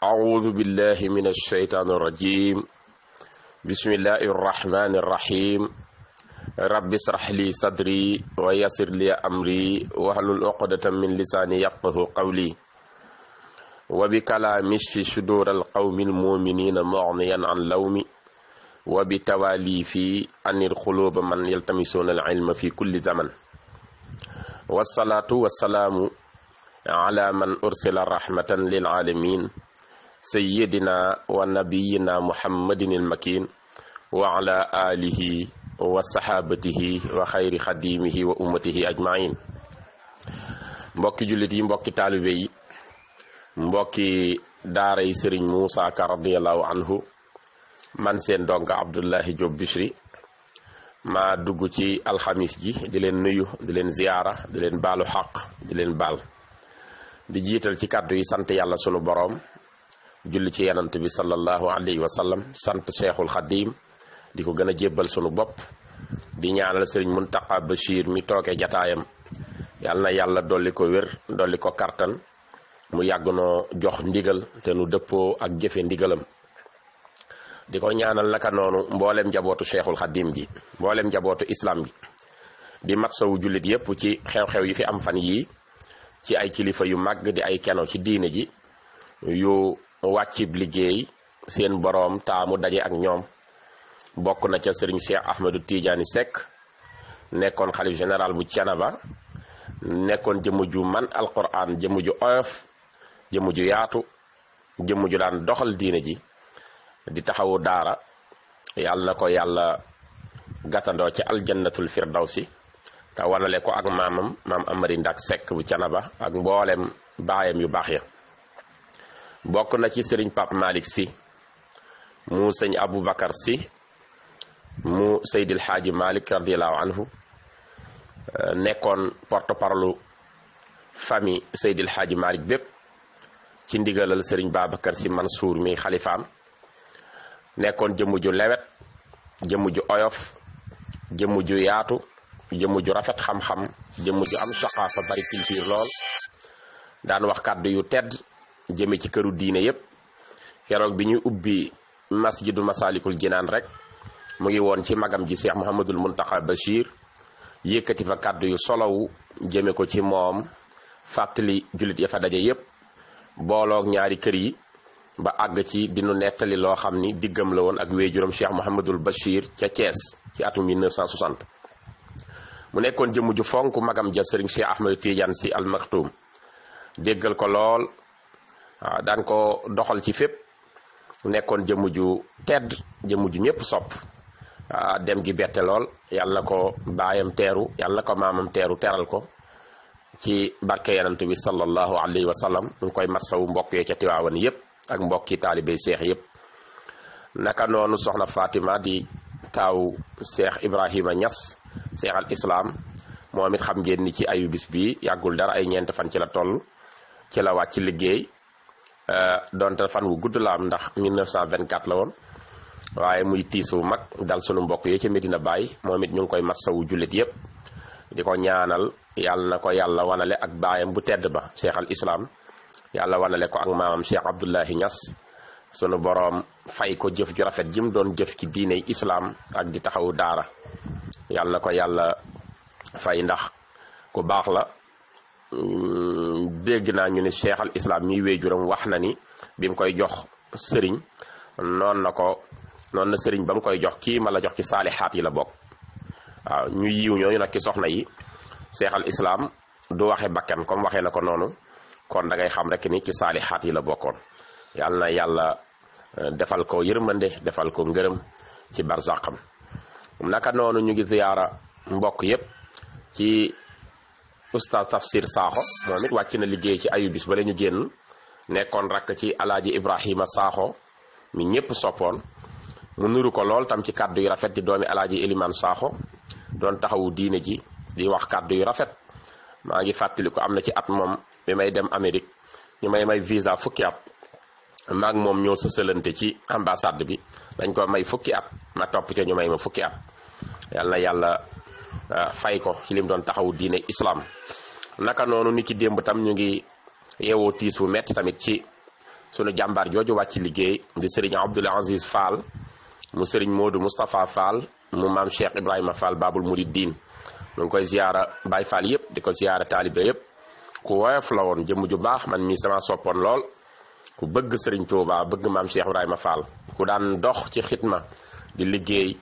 أعوذ بالله من الشيطان الرجيم بسم الله الرحمن الرحيم رب اشرح لي صدري ويسر لي أمري واحلل عقدة من لساني يفقهوا قولي وبكلامي اشف صدور القوم المؤمنين مغنيا عن لومي وبتوالي في أن القلوب من يلتمسون العلم في كل زمن والصلاة والسلام على من أرسل رحمة للعالمين سيدنا ونبينا محمد المكين وعلى آله وصحابته وخير خديمه وأمته أجمعين mbokki jullit yi mbokki taalibe yi mbokki daara yi Sëriñ Muusaa Ka radiyallahu anhu man seen donga Abdullahi Diop Bichri ma dugg ci alxamis ji di leen nuyu di leen ziyaara di leen baalu xaq di leen baal di jiital ci kàddu yi sant yàlla sunu boroom julli ci yenant bi sallallahu alayhi wa sallam sant Cheikhul Xadim di ko gën a jébbal sunu bopp di ñaanal Sëriñ Muntaqa Bachir mi tooke jataayam yàlla na yàlla dolli ko wér dolli ko kartan mu yàgg noo jox ndigal te nu dëppoo ak jëfe ndigalam di ko ñaanal naka noonu mboolem njabootu Cheikhul Xadim gi mboolem njabootu islam gi di matsawu jullit yépp ci xew-xew yi fi am fan yii ci ay kilifa yu màgg di ay keno ci diine ji yu wàccib liggéey seen boroom taamu daje ak ñoom bokk na ca sëriñ Cheikh Ahmadou Tidiane Seck nekkoon xalif général bu Thiénaba nekkoon jëmm ju man alquran jëmm ju oyof jëmm ju yaatu jëmm ju daan doxal diine ji di taxawu daara yàlla na ko yàlla gàttandoo ci aljannatul firdawsi te wanale ko ak maam Amari Ndak Seck bu Thiénaba ak mboolem baayam yu baax ya bokk na ci sëriñ Pape Malick Sy mu sëñ Aboubacar Sy mu Seydil Hadji Malick radiallahu anhu nekkoon porte-parole famille Seydil Hadji Malick bépp ci ndigalal sëriñ Babacar Sy Mansour mi xalifaam nekkoon jëmm ju lewet jëmm ju oyof jëmm ju yaatu jëmm ju rafet xam-xam jëmm ju am saqaafa bari culture lool daan wax kàddu yu tedd jëme ci këru diine yépp keroog bi ñuy ubbi masjidu Masalikul Jinaan rek mu ngi woon ci magam ji Cheikh Mouhamadul Muntaqa Bachir yëkkati fa kàddu yu solowu jëme ko ci moom fàttali jullit ya fa daje yépp booloog ñaari kër yi ba àgg ci dinu nettali loo xam ni diggam la woon ak wéejuram Cheikh Mouhamadul Bachir ca Thiès ci atum 1960 mu nekkoon jëmm ju fonk magam ja sëriñ Cheikh Ahmadou Tidiane Sy Al Maktoum déggal ko lool waaw daan ko doxal ci fépp nekkoon jëmm ju tedd jëmm ju ñépp sopp dem gi bette lool yàlla na ko baayam teeru yàlla na ko maamam teeru teral ko ci barke yanant bi sallallahu alayhi wa sallam mu ngi koy matsawu mbokk yee ca Tiwaawan yépp ak mbokki taalibe Cheikh yépp naka noonu soxna Fatima di taaw Cheikh Ibrahima Niass Cheikh al Islam moom it xam ngeen ni ci ayu bis bi yàggul dara ay ñeent fan ci la toll ci la wàcc liggéey donte fan wu gudd la am ndax 1924 la woon waaye muy tiis wu mag dal sunu mbokk yi ca Medina Baye moom it ñu ngi koy matsawu jullit yépp di ko ñaanal yàlla na ko yàlla wanale ak baayam bu tedd ba Cheikh al Islam yàlla wanale ko ak maamam Cheikh Abdoulahi Niass sunu boroom fay ko jëf ju rafet jim doon jëf ci diiney islam ak di taxawu daara yàlla na ko yàlla fay ndax ku baax la dégg naa ñu ne Cheikh al Islam mi wéejuram wax na ni bi mu koy jox sëriñ noonu na sëriñ ba mu koy jox kii ma la jox ci saalihaat yi la bokk waaw ñu yiw ñooñu nag ci soxna yi Cheikh al Islam du waxe bakkan comme waxee na ko noonu kon da ngay xam rek ni ci saalihaat yi la bokkoon yàlla na yàlla defal ko yërmande defal ko ngërëm ci barzaqam naka noonu ñu ngi ziyaara mbokk yépp ci oustaz Tafsir Sakho moom it wàcc na liggéey ci ayu bis ba la ñu génn nekkoon rakk ci alaaji Ibrahima Sakho mi ñépp soppoon mu nuru ko lool tam ci kàddu yu rafet di doomi alaaji Eliman Sakho doon taxawu diine ji di wax kàddu yu rafet maa ngi fàttali ko am na ci at moom bi may dem Amérique ñu may visa fukki at maag moom ñoo sësalante ci ambassade bi dañ ko may fukki at ma topp ca ñu may ma fukki at yàlla na yàlla fay ko ci lim doon taxawu diine islam naka noonu ni ki démb tam ñu ngi yeewoo tiis wu metti tamit ci sunu jàmbaar jooju wàcc liggéey di sëriñ Abdoul Aziz Fall mu sëriñ Modou Moustapha Fall mu maam Cheikh Ibrahima Fall Babul Mouridine ñu ngi koy ziyaara Baye Fall yëpp di ko ziyaara taalibe yëpp ku woyof la woon jëmm ju baax man mii sama soppoon lool ku bëgg sëriñ Touba bëgg maam Cheikh Ibrahima Fall ku daan dox ci xitma di liggéey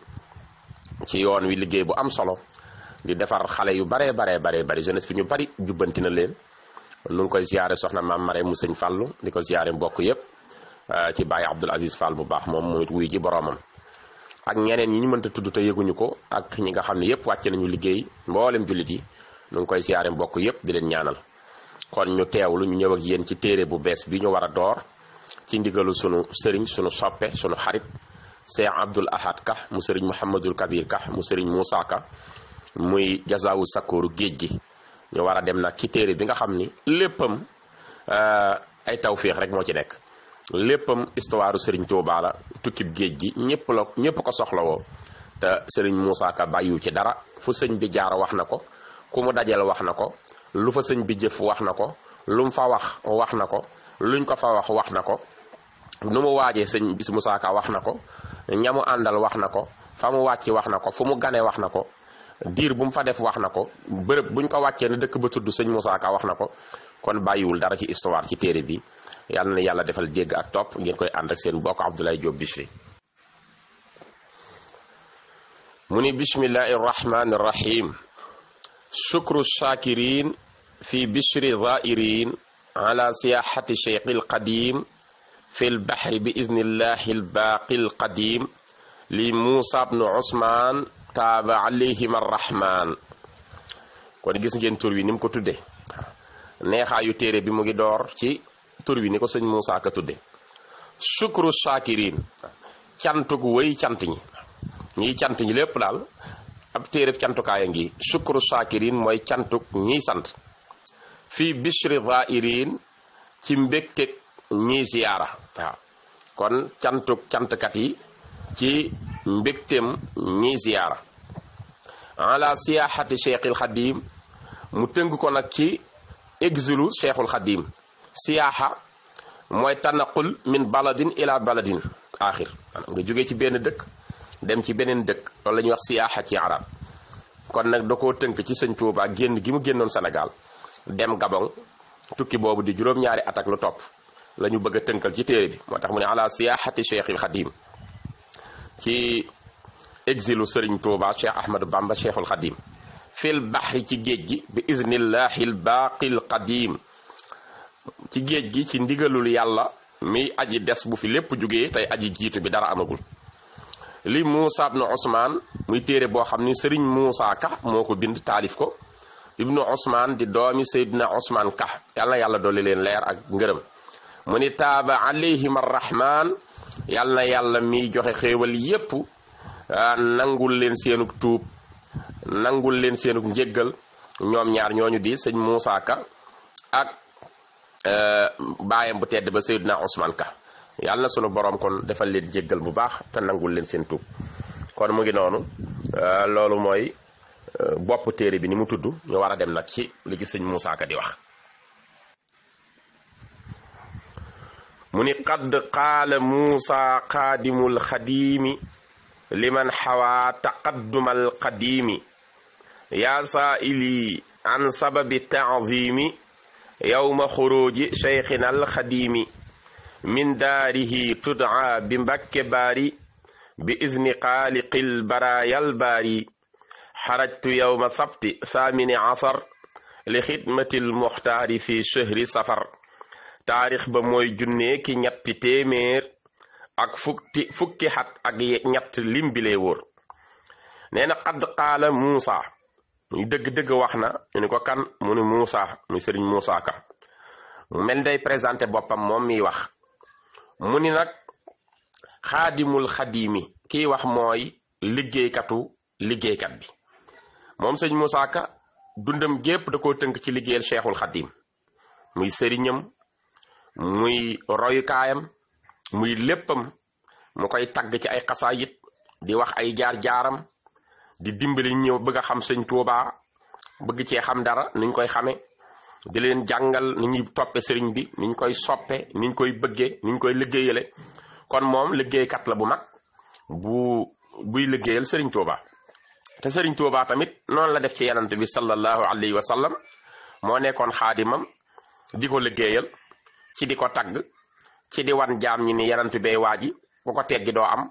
ci yoon wi liggéey bu am solo di defar xale yu baree bari jeunesse fi ñu bari jubbanti na leen nu ngi koy ziyaare soxna maam Mare mu sëñ Fallu di ko ziyaare mbokk yëpp ci Baye Abdoul Aziz Fall bu baax moom mu wuy ji boroomam ak ñeneen ñi ñu mënta tudd te yëguñu ko ak ñi nga xam ne yëpp wàcce nañu liggéey mboolem jullit yi nu ngi koy ziyaare mbokk yëpp di leen ñaanal kon ñu teewlu ñu ñëw ak yéen ci téere bu bees bi ñu war a door ci ndigalu sunu sëriñ sunu soppe sunu xarit Cheikh Abdoul Ahad Ka mu sëriñ Mouhamadul Kabir Ka mu sëriñ Moussa Ka muy Jazaawu Sakooru géej gi ñu war a dem nag ci téere bi nga xam ni léppam ay tawféex rek moo ci nekk léppam histoire sëriñ Touba la tukkib géej gi ñëpp ko soxlawoo te sëriñ Moussa Ka bàyyiwu ci dara fu sëñ bi jaar wax na ko ku mu dajal wax na ko lu fa sëñ bi jëf wax na ko lu mu fa wax na ko luñ ko fa wax na ko nu mu waajee sëñ bis Moussa Ka wax na ko ñamu àndal wax na ko fa mu wàcc wax na ko fu mu ganee wax na ko diir bu mu fa def wax na ko bërëb buñ ko wàccee ne dëkk ba tudd sëñ Moussa Ka wax na ko kon bàyyiwul dara ci histoire ci téere bi yàlla na yàlla defal dégg ak topp ngeen koy ànd ak seen mbokk Abdoulaye Diop Bichri mu ni bismillahi rahmani rahim shukru shakirin fi Bichri zairin ala siyahati cheikh alqadim fi lbahri bi idnillahi lbaaqi alqadim li Moussa bnu Ousmane taaba alayhim arrahman kon gis ngeen tur wi ni mu ko tudde neexaayu téere bi mu ngi door ci tur wi ni ko sëñ Moussa Ka tudde shukru shakirin cantuk wëy cant ñiy cant ñi lépp daal ab téere cantukaaya ngi shukru shakirin mooy cantuk ñiy sant fii Bichri zairin ci mbégteg ñiy ziyaara waaw kon cantuk cantkat yi ci mbégteem ñiy ziyaara ala siyahati cheikhul xadim mu tënk ko nag ci exilu cheikhul xadim siyaaxa mooy tanaqul min baladin ila baladin axir nga jógee ci benn dëkk dem ci beneen dëkk loolu la ñuy wax siyaaxa ci arab kon nag da koo tënk ci sëñ Tuubaa génn gi mu génnoon Sénégal dem Gabon tukki boobu di juróom-ñaari at ak lu topp la ñu bëgg a tënkal ci téere bi moo tax mu ne ala siyahati cheikhul xadim ci exilu sëriñ Touba Cheikh Ahmadou Bamba Cheikhul Khadim fil baxri ci géej gi bi iznillahi lbaaqil qadim ci géej gi ci ndigalul yàlla miy aji des bu fi lépp jógee tey aji jiitu bi dara amagul li Moussa ibnu Ousmane muy téere boo xam ni sëriñ Moussa Ka moo ko bind taalif ko ibnu Ousmane di doomi Seydina Ousmane Ka yàlla na yàlla dolli leen leer ak ngërëm mu ni taaba alayhim arrahman yàlla na yàlla miy joxe xéewal yépp nangul leen seenug tuub nangul leen seenug njéggal ñoom ñaar ñooñu di sëñ Moussa Ka ak baayam bu tedd ba Seydina Ousmane Ka yàlla na sunu borom kon defal leen jéggal bu baax te nangul leen seen tuub kon mu ngi noonu loolu mooy bopp téere bi ni mu tudd ñu war a dem nag ci li ci sëñ Moussa Ka di wax mu ni qad qaala Moussa qaadimul xadiimi liman xawaa taqaddumal qadiimi yaa saa'ili an sababi taazimi yowma xuruuji cheikhina alxadiimi min daarihi tud'a bi mbakke baari bi izni xaaliqil baraayal baari xarajtu yowma sabti saamini asar li xidmatil muxtaari fi chehri safar taarix ba mooy junne ki ñetti téeméer ak fukki xat ak ñett lim bi lee wóor nee na qad qaala Moussa muy dëgg-dëgg wax na ñu ni ko kan mu ni Moussa muy sëriñ Moussa Ka mu mel day présenté boppam moom miy wax mu ni nag xaadimul xadiimi kiy wax mooy liggéeykat bi moom sëñ Moussa Ka dundam gépp da koo tënk ci liggéeyal cheikhul xadim muy sëriñam muy royukaayam muy léppam mu koy tagg ci ay xasaayit di wax ay jaar-jaaram di dimbali ñëw bëgg a xam sëñ Tuubaa bëgg cee xam dara nuñ koy xame di leen jàngal ni ñuy toppe sëriñ bi ni ñu koy soppe ni ñu koy bëggee ni ñu koy liggéeyale kon moom liggéeykat la bu mag buy liggéeyal sëriñ Tuuba te sëriñ Tuuba tamit noonu la def ci yanant bi sallallahu alayhi wa sallam moo nekkoon xaadimam di ko liggéeyal ci di ko tagg ci di wan jaam ñi ni yanant bee waaji bu ko teggi doo am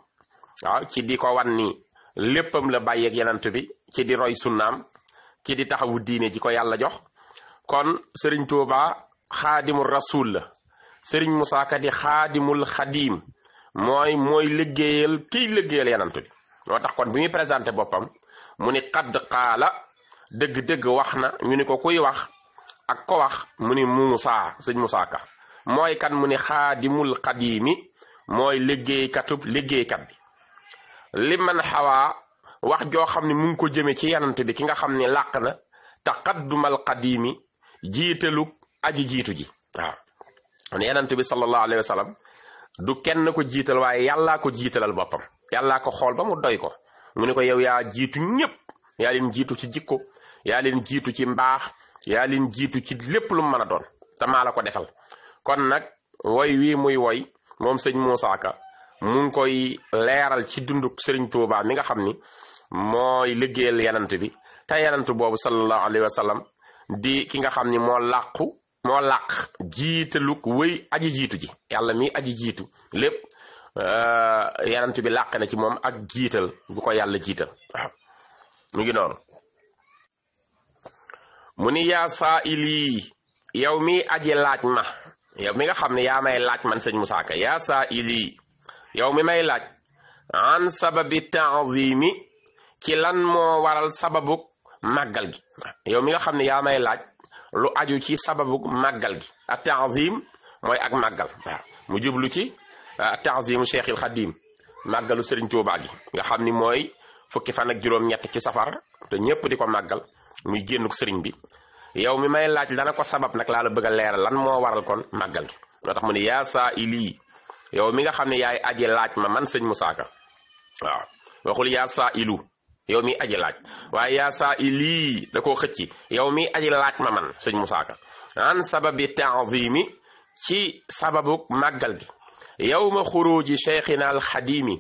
waaw ci di ko wan ni léppam la bàyyeeg yanant bi ci di roy sunnaam ci di taxawu diine ji ko yàlla jox kon sëriñ Tuuba xaadimul rasul la sëriñ Musaa Ka di xaadimul xadiim mooy liggéeyal kiy liggéeyal yanant bi moo tax kon bi muy présenté boppam mu ni xadd xaala dëgg-dëgg wax na ñu ni ko kuy wax ak ko wax mu ni Musaa sëñ Musaa Ka mooy kan mu ni xaadimul xadiimi mooy liggéeykatub liggéeykat bi li man xawaa wax joo xam ne mu ngi ko jëme ci yanant bi ki nga xam ne làq na taqaddumal xadiimi jiitalu aji jiitu ji waaw kon yanant bi sallallahu alayhi wa sallam du kenn ko jiital waaye yàllaa ko jiitalal boppam yàllaa ko xool ba mu doy ko mu ne ko yow yaa jiitu ñëpp yaa leen jiitu ci jikko yaa leen jiitu ci mbaax yaa leen jiitu ci lépp lu mu mën a doon te maa la ko defal kon nag woy wii muy woy moom sëñ Musaa Ka mu ngi koy leeral ci dunduk sëriñ Tuuba mi nga xam ni mooy liggéeyal yanant bi te yanant boobu sallallahu alayhi wa sallam di ki nga xam ni moo làq jiitaluk wëy aji jiitu ji yàlla mi aji jiitu lépp yanant bi làq na ci moom ak jiital bu ko yàlla jiital waaw mu ngi noonu mu ni yaa saa ili yow mi aji laaj ma yow mi nga xam ne yaa may laaj man sëñ Musaa Ka yaa saa ili yow mi may laaj an sababi taazimi ci lan moo waral sababu màggal gi yow mi nga xam ne yaa may laaj lu aju ci sababu màggal gi ak taazim mooy ak màggal waaw mu jublu ci taazimu Cheikhil Xadim màggalu sëriñ Tuuba gi nga xam ni mooy fukki fan ak juróom-ñett ci safar te ñëpp di ko màggal muy génn ko sëriñ bi yow mi may laaj dana ko sabab nag laa la bëgg a leeral lan moo waral kon màggal gi moo tax mu ne yaa saa ili yow mi nga xam ne yaay aji laaj ma man sëñ Musaa Ka waaw waxul yaa saa ilu yow mi aji laaj waaye yaa saa ili da koo xëcci yow mi aji laaj ma man sëñ Musaa Ka an sababi taazimi ci sababu màggal gi yow ma xuruuji cheikhina al xadimi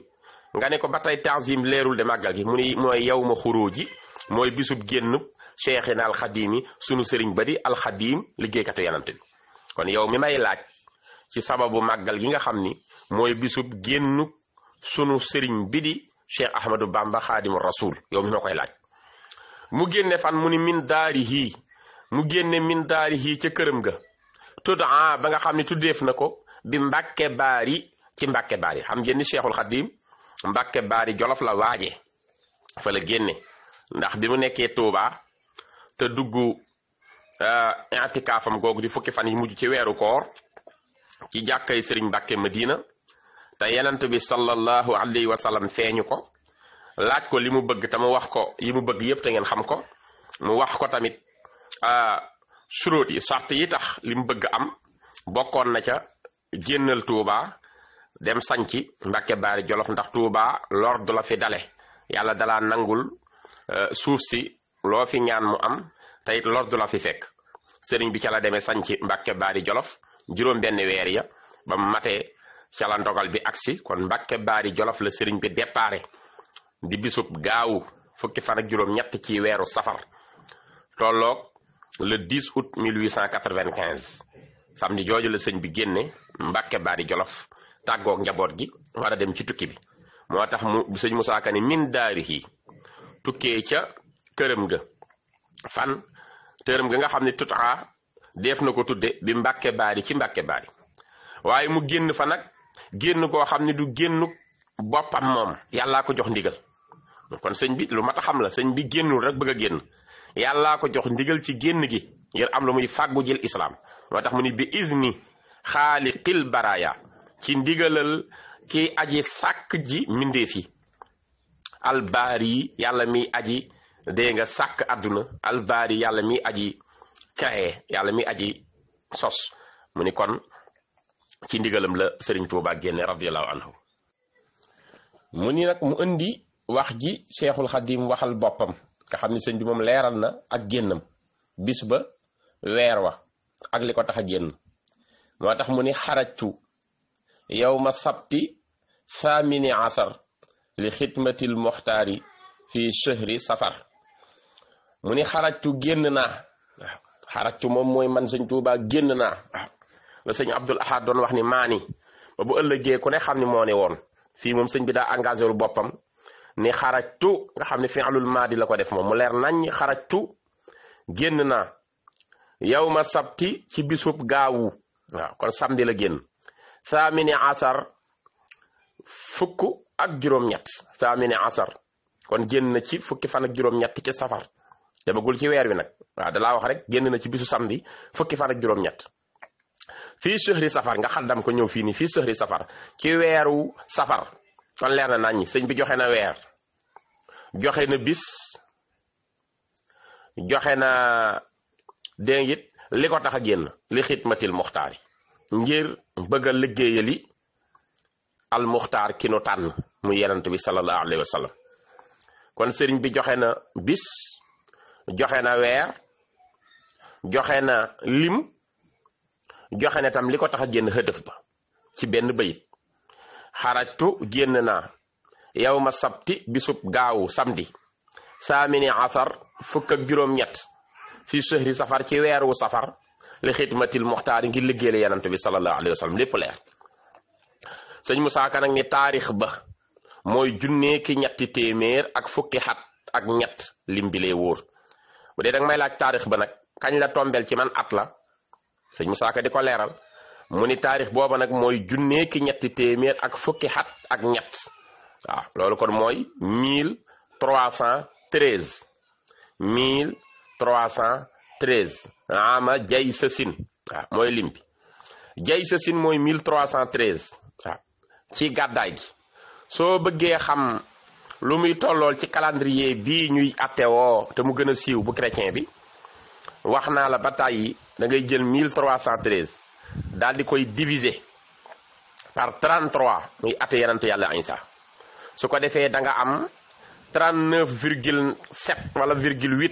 nga ne ko ba tey taazim leerul de màggal gi mu ni mooy yow ma xuruuji mooy bisub génn cheikhina al xadimi sunu sëriñ ba di alxadim liggéeykatu yanant bi kon yow mi may laaj ci sababu màggal gi nga xam ni mooy bisub génn sunu sëriñ bi di Cheikh Ahmadou Bamba xaadimu rasul yow mi ma koy laaj mu génne fan mu ni min daarihi mu génne min daarihi ca këram ga tudaa ba nga xam ne tuddeef na ko bi Mbàkke Baari ci Mbàkke Baari xam ngeen ni Cheikhul Xadim Mbàkke Baari Jolof la waaje fa la génne ndax bi mu nekkee Tuuba te dugg i'tikaafam googu di fukki fan yi mujj ci weeru koor ci jàkkay Sëriñ Mbàkke Madina te yanant bi sallallahu alayhi wa sallam feeñu ko laaj ko li mu bëgg te mu wax ko yi mu bëgg yépp te ngeen xam ko mu wax ko tamit suróot yi sart yi tax li mu bëgg am bokkoon na ca génnal Tuuba dem sañci Mbàkke Baari Jolof ndax Tuuba lor du la fi dale yàlla dalaa nangul suuf si loo fi ñaan mu am te it lor du la fi fekk sëriñ bi ca la demee sañci Mbàkke Baari Jolof juróom benn weer ya ba mu matee ca la ndogal bi agsi kon Mbàkke Baari Jolof la sëriñ bi déparé di bisub gaawu fukki fan ak juróom ñett ci weeru safar tolloog le 10 août 1895 samedi jooju la sëñ bi génne Mbàkke Baari Jolof tàggoog njaboot gi war a dem ci tukki bi moo tax mu sëñ Musaa Ka ni min daarihi tukkee ca këram ga fan këram ga nga xam ne tutaa def na ko tudde bi Mbàkke Baari ci Mbàkke Baari waaye mu génn fa nag génn koo xam ne du génn boppam moom yàllaa ko jox ndigal kon sëñ bi lu mat a xam la sëñ bi génnul rek bëgg a génn yàllaa ko jox ndigal ci génn gi ngir am lu muy fàggu jël islaam moo tax mu ni bi izni xaaliqil baraya ci ndigalal ki aji sàkk ji mbindeef yi albaari yàlla mi aji dégg nga sàkk àdduna albaari yàlla mi aji créé yàlla mi aji sos mu ni kon ci ndigalam la Sëriñ Tuubaa génne radiyallahu anhu mu ni nag mu indi wax ji Cheikhul Xadim waxal boppam nga xam ni sëñ bi moom leeral na ak génnam bis ba weer wa ak li ko tax a génn moo tax mu ni xarajtu yawma sabti saamini asar li xidmatil muxtaari fi shahri safar mu ni xarajtu génn naa waaw xarajtu moom mooy man sëñ Tuubaa génn naa waaw la sëñ Abdul Ahad doon wax ni maani ba bu ëllëgee ku ne xam ni moo ne woon fii moom sëñ bi daa engagé wul boppam ni xarajtu nga xam ne fi'lul maadi la ko def moom mu leer nañ xarajtu génn naa yawma sabti ci bisub gaawu waaw kon samedi la génn saamini asar fukk ak juróom-ñett saamini asar kon génn na ci fukki fan ak juróom-ñett ci safar demagul ci weer wi nag waaw dalaa wax rek génn na ci bisu samedi fukki fan ak juróom-ñett fii shahri safar nga xaddam ko ñëw fii nii fii shahri safar ci weeru safar kon leer na nañ sëñ bi joxe na weer joxe na bis joxe na dégg it li ko tax a génn li xidmatil muxtaar yi ngir bëgg a liggéeyali al muxtaar ki nu tànn mu yenant bi sallallahu alayhi wa sallam kon sëriñ bi joxe na bis joxe na weer joxe na lim joxe na tam li ko tax a génn hëdëf ba ci benn bayit xarajtu génn naa yawma sabti bisub gaawu samedi saamini asar fukk ak juróom-ñett fi shahri safar ci weeru safar li xidmatil muxtaar ngir liggéeyal yenant bi sallallahu alayhi wa sallam lépp leer sëñ Musaa Ka nag ni taarix ba mooy junnee ki ñetti téeméer ak fukki xat ak ñett lim bi lee wóor bu dee danga may laaj taarix ba nag kañ la tombel ci man at la sëñ Musaa Ka di ko leeral mu ni taarix booba nag mooy junnee ki ñetti téeméer ak fukki xat ak ñett waaw loolu kon mooy 1313 1313 ama jay sa sin waaw mooy lim bi jay sa sin mooy 1313 waaw ci gàddaay gi soo bëggee xam lu muy tollool ci calendrier bii ñuy attewoo te mu gën a siiw bu chrétien bi wax naa la ba tàyyi da ngay jël 1313 daal di koy diviser par 33 muy atte yenantu yàlla Isa su ko defee da nga am 39,7 wala ,8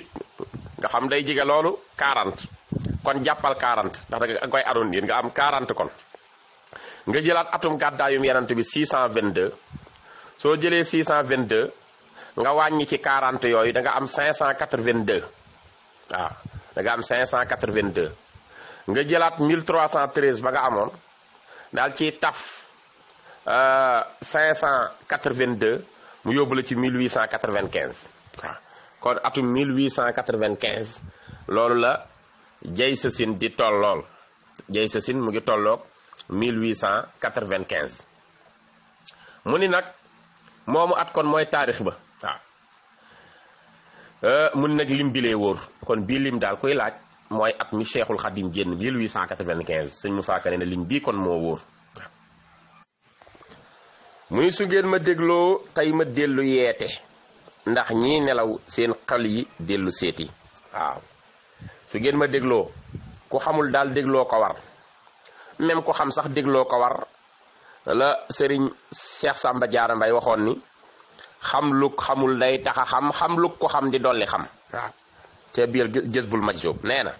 nga xam day jige loolu 40 kon jàppal 40 ndax da nga koy arrondir nga am 40 kon nga jëlaat atum gàddaayum yenant bi 622 soo jëlee 622 nga wàññi ci 40 yooyu da nga am 582 waaw da nga am 582 nga jëlaat 1313 ba nga amoon daal ci taf 582 mu yóbbu la ci 1895 waaw kon atum 1895 loolu la jay sa sin di tollool jay sa sin mu ngi tolloog 1895 mu ni nag moomu at kon mooy taarix ba waaw mu ni nag lim bi lee wóor kon bii lim daal koy laaj mooy at mi Cheikhul Khadim génn 1895 sëñ Musaa Ka ne lim bii kon moo wóor mu ni su ngeen ma dégloo tey ma dellu yeete ndax ñii nelaw seen xel yi dellu seeti waaw su ngeen ma dégloo ku xamul daal dégloo ko war même ku xam sax dégloo ko war la sëriñ Cheikh Samba Diarra Mbaye waxoon ni xam lu xamul day taxa xam lu ko xam di dolli xam waaw te biir Jazbul Majzub nee na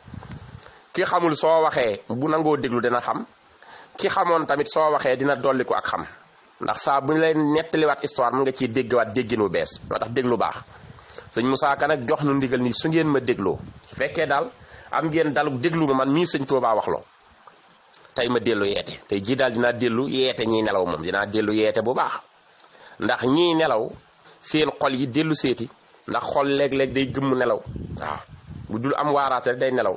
ki xamul soo waxee bu nangoo déglu dina xam ki xamoon tamit soo waxee dina dolli ko ak xam ndax saa bu ñu lay nettaliwaat histoire mu nga ciy déggwaat déggin wu bees moo tax déglu baax sëñ Musaa Ka nag jox nu ndigal ni su ngeen ma dégloo su fekkee daal am ngeen dalu déglu ma man mii sëñ Tuubaa wax loo tey ma dellu yeete tey jii daal dinaa dellu yeete ñiy nelaw moom dinaa dellu yeete bu baax ndax ñiy nelaw seen xol yi dellu seeti ndax xol léeg-léeg day gëmm nelaw waaw bu dul am waaraate rek day nelaw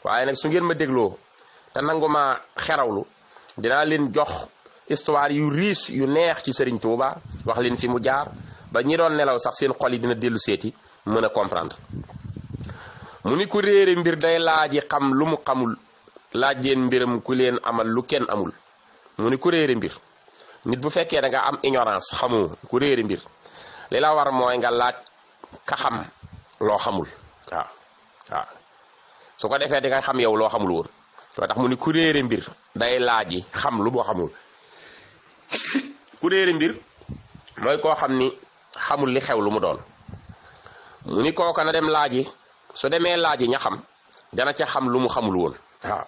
waaye nag su ngeen ma dégloo te nangu ma xerawlu dinaa leen jox histoire yu riche yu neex ci Serigne Touba wax leen fi mu jaar ba ñi doon nelaw sax seen xol yi dina dellu seeti mën a comprendre mu ni ku réere mbir day laaji xam lu mu xamul laaj leen mbiram ku leen amal lu kenn amul mu ni ku réere mbir nit bu fekkee da nga am ignorance xamoo ku réere mbir li la war mooy nga laaj ka xam loo xamul waaw su ko defee di nga xam yow loo xamul woon loo tax mu ni ku réere mbir day laaji xam lu boo xamul ku réere mbir mooy koo xam ni xamul li xew lu mu doon mu ni kooka na dem laaji su demee laaji ña xam dana ca xam lu mu xamul woon waaw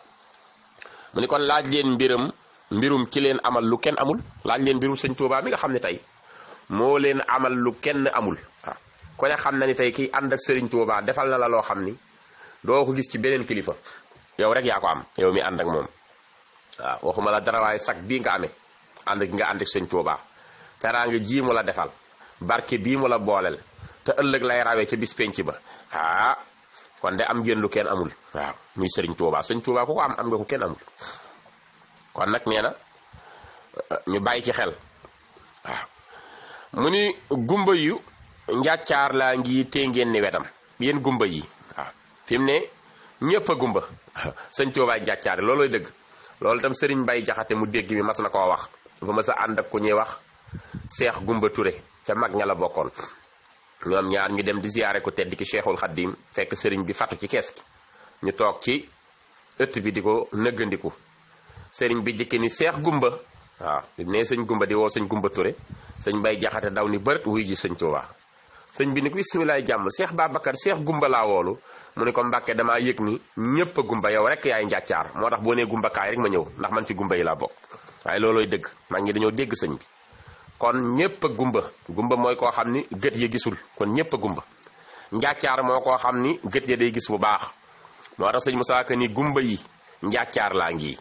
mu ni kon laaj leen mbirum ki leen amal lu kenn amul laaj leen mbirum sëñ Tuubaa mi nga xam ne tey moo leen amal lu kenn amul waaw ku ne xam na ni tey kiy ànd ak sëriñ Tuubaa defal na la loo xam ni doo ko gis ci beneen kilifa yow rek yaa ko am yow mi ànd ak moom waaw waxuma la dara waaye sag bii nga amee ànd gi nga ànd ak sëñ Tuubaa teraanga ji mu la defal barke bii mu la booleel te ëllëg lay rawee ca bis penc ba kon de am ngeen lu kenn amul waaw muy sëriñ Tuubaa sëñ Tuubaa ku ko am nga ko kenn amul kon nag nee na ñu bàyyi ci xel waaw mu ni gumba yu njàccaar laa ngi tee ngeen ni wetam yéen gumba yi waaw fi mu ne ñëpp a gumba sëñ Tuubaa njàccaar loolooy dëgg loolu itam sëriñ Mbay Jaxate mu dégg mi mas na koo wax dafa mas a ànd ak ku ñuy wax Seex Gumba Ture ca mag ña la bokkoon ñoom ñaar ñu dem di ziyaare ko tedd ki Cheikhul Xaddim fekk sëriñ bi fatu ci kees gi ñu toog ci ëtt bi di ko nëggandiku sëriñ bi jëkki ni Seex Gumba waaw ne sëñ Gumba di woo sëñ Gumba Ture sëñ Mbay Jaxate daw ni bërët wuy ji sëñ Tuubaa sëñ bi ni ko bisimilaay jàmm Seex Babacar Seex Gumba laa woolu mu ne ko Mbàkke damaa yëg ni ñëpp a gumba yow rek yaay njàccaar moo tax boo nee gumba kaay rek ma ñëw ndax man ci gumba yi laa bokk waaye loolooy dëgg mag ñi dañoo dégg sëñ bi kon ñëpp a gumba mooy koo xam ni gët ya gisul kon ñëpp a gumba njàccaar moo koo xam ni gët ya day gis bu baax moo tax sëñ Musaa Ka ni gumba yi njàccaar laa ngi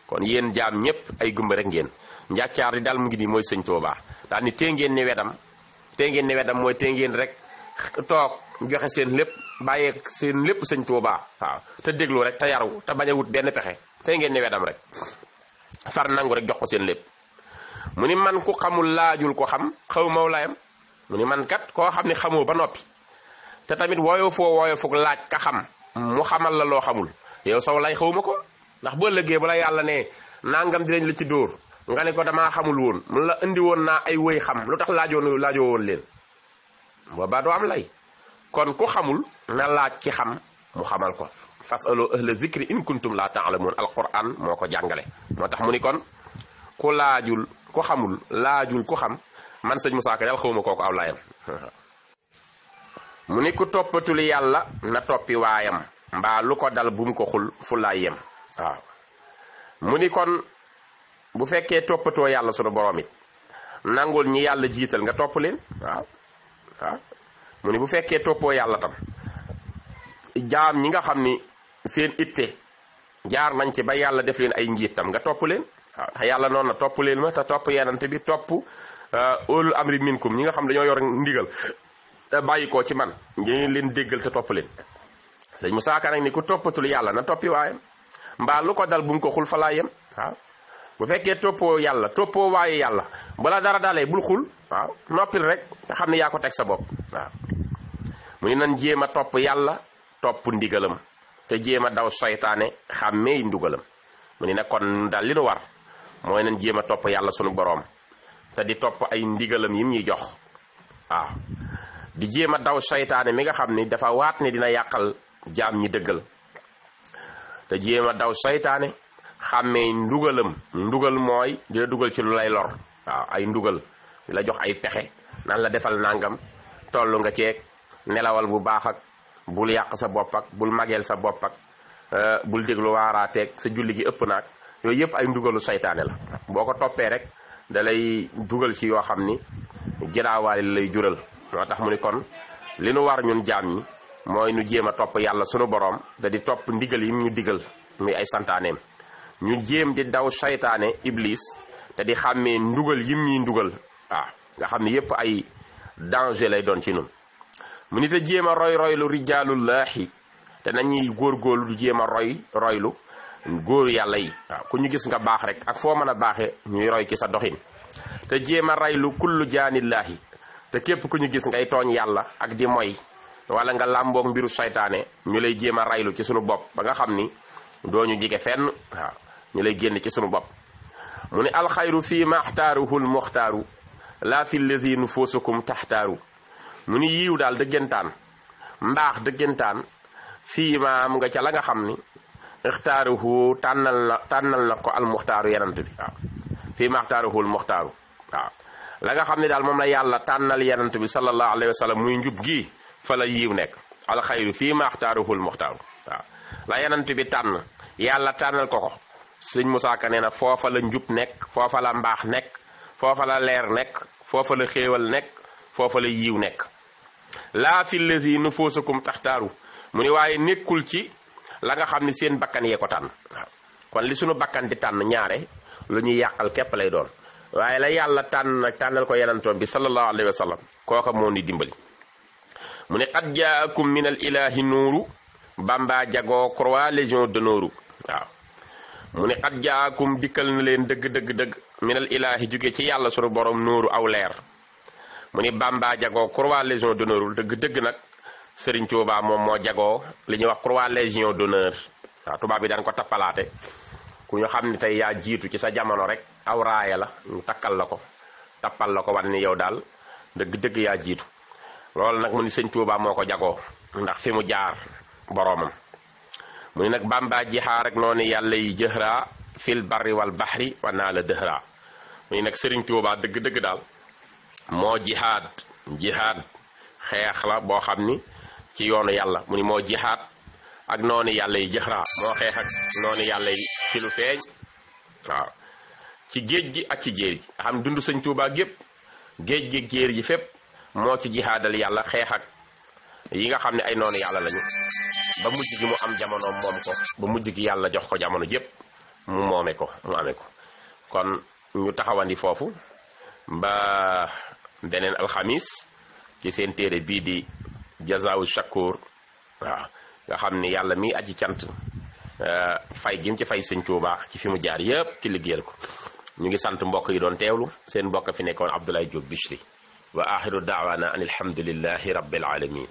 kon yéen jaam ñëpp ay gumba rek ngeen njàccaar di daal mu ngi nii mooy sëñ Tuubaa daal ni tee ngeen ni wedam mooy tee ngeen rek toog joxe seen lépp bàyyee seen lépp sëñ Tuubaa waaw te déglu rek te yaru te bañ a wut benn pexe tey ngeen ni wedam rek far nangu rek jox ko seen lépp mu ni man ku xamul laajul ko xam xaw mawlaayam mu ni man kat koo xam ne xamoo ba noppi te tamit wooyo fug laaj ka xam mu xamal la loo xamul yow saw lay xawma ko ndax boo lëggee bu la yàlla ne nangam dinañ la ci dóor nga ne ko damaa xamul woon mun la indi woon naa ay wëy xam lu tax laajoo woon leen boobaa doo am lay kon ku xamul na laaj ci xam mu xamal ko fasalu ahla zikri in kuntum la ta'lamun alquran moo ko jàngale moo tax mu ni kon ku laajul ku xamul laajul ku xam man sëñ Musaa Ka dal xawma kooku aw layam mu ni ku toppatul yàlla na toppi waayam mbaa lu ko dal bu mu ko xul fu laay yem waaw mu ni kon bu fekkee toppatoo yàlla sunu borom it nangul ñi yàlla jiital nga topp leen waaw mu ni bu fekkee toppoo yàlla tam jaam ñi nga xam ni seen itte jaar nañ ci ba yàlla def leen ay njiit tam nga topp leen waaw yàlla noonu na topp leen ma te topp yenante bi topp ulul amri minkum ñi nga xam dañoo yor ndigal te bàyyi ko ci man ngeen leen déggal te topp leen sëñ Musaa Ka nag ni ku toppatul yàlla na toppi waayam mbaa lu ko dal bu mu ko xul fa laa yem waaw bu fekkee toppoo yàlla toppoo waaye yàlla bala dara dalee bul xul waaw noppil rek te xam ne yaa ko teg sa bopp waaw mu ni nan jéem a topp yàlla topp ndigalam te jéem a daw soytaane xàmmee ndugalam mu ni nag kon daal li nu war mooy nan jéem a topp yàlla sunu boroom te di topp ay ndigalam yim ñuy jox waaw di jéem a daw soytaane mi nga xam ni dafa waat ni dina yàqal jaam ñi dëggal te jéem a daw soytaane xàmmee ndugal mooy dina dugal ci lu lay lor waaw ay ndugal di la jox ay pexe nan la defal nangam tollu nga ceeg nelawal bu baax ak bul yàq sa bopp ak bul mageel sa bopp ak bul déglu waaraateeg sa julli gi ëpp naag yooyu yëpp ay ndugalu saytaane la boo ko toppee rek da lay dugal ci yoo xam ni jiraawaali lay jural moo tax mu ni kon li nu war ñun jaam ñi mooy nu jéem a topp yàlla sunu boroom te di topp ndigal yi ñu digal muy ay santaaneem ñu jéem di daw saytaane iblis te di xàmmee ndugal yim ñuy ndugal waaw nga xam ne yépp ay danger lay doon ci nun mu nit a jéem a roylu rijaalullaahi te nañuy góorgóorlu du jéem a roylu góoru yàlla yi waaw ku ñu gis nga baax rek ak foo mën a baaxee ñuy roy ci sa doxin te jéem a raylu kullu jaanillaahi te képp ku ñu gis ngay tooñ yàlla ak di moy wala nga làmboog mbiru saytaane ñu lay jéem a raylu ci sunu bopp ba nga xam ni doo ñu jige fenn waaw ñu lay génn ci sunu bopp mu ne alxayru fii maxtaaruhul muxtaaru laa fi lladi nufusukum taxtaaru mu ni yiiw daal dëggantaan mbaax dëggantaan fii ma am nga ca la nga xam ni ixtaaruhu tànnal na ko almuxtaaru yenant bi waaw fii maxtaaruhul muxtaaru waaw la nga xam ne daal moom la yàlla tànnal yenant bi sallallahu alayhi wa sallam muy njub gi fa la yiiw nekk alxayru fii maxtaaruhul muxtaaru waaw la yanant bi tànn yàlla tànnal ko sëñ Moussa Ka nee na foofa la njub nekk foofa la mbaax nekk foofa la leer nekk foofa la xéewal nekk foofa la yiw nekk laa fi lazi nufusukum taxtaaru mu ni waaye nekkul ci la nga xam ne seen bakkan yee ko tànn waaw kon li sunu bakkan di tànn ñaare lu ñuy yàqal képp lay doon waaye la yàlla tànn nag tànnal ko yenantoom bi sallallahu alayhi wa sallam kooka moo ni dimbali mu ne qad jaakum min al ilahi nuuru bamba jagoo croix légion d'honneur waaw mu ne qad jaakum dikkal na leen dëgg min al ilahi jóge ci yàlla sunu borom nuuru aw leer mu ni bamba jagoo croix légion d'honneur dëgg nag Sëriñ Tuubaa moom moo jagoo li ñuy wax croix légion d'honneur waaw tubaab bi daan ko tappalaate ku ñu xam ne tey yaa jiitu ci sa jamono rek aw raaya la ñu takkal la ko tappal la ko wan ni yow daal dëgg yaa jiitu loolu nag mu ni Sëñ Tuubaa moo ko jagoo ndax fi mu jaar boroomam mu ni nag bamba jixaa rek noonu yàlla yi jëhra fil barri wal bahri wa naa la dëhra mu ni nag Sëriñ Tuubaa dëgg daal moo jihaad xeex la boo xam ni ci yoonu yàlla mu ni moo jihaad ak noonu yàlla yi jëxraa moo xeex ak noonu yàlla yi ci lu feeñ waaw ci géej gi ak ci jéer ji nga xam dund Sëñ Tuubaa gépp géej gi jéer ji fépp moo ci jihaadal yàlla xeex ak yi nga xam ne ay noonu yàlla lañu ba mujj gi mu am jamono moom ko ba mujj gi yàlla jox ko jamono jépp mu amee ko kon ñu taxawandi foofu ba beneen alxamis ci seen téere bii di Jazaawu Shakuur waaw nga xam ni yàlla mi aji cant fay gi mu ci fay Sëñ Tuubaa ci fi mu jaar yépp ci liggéeyal ko ñu ngi sant mbokk yi doon teewlu seen mbokk fi nekkoon Abdoulaye Diop Bichri wa axiru daawaana an alhamdulillahi rabbil alamin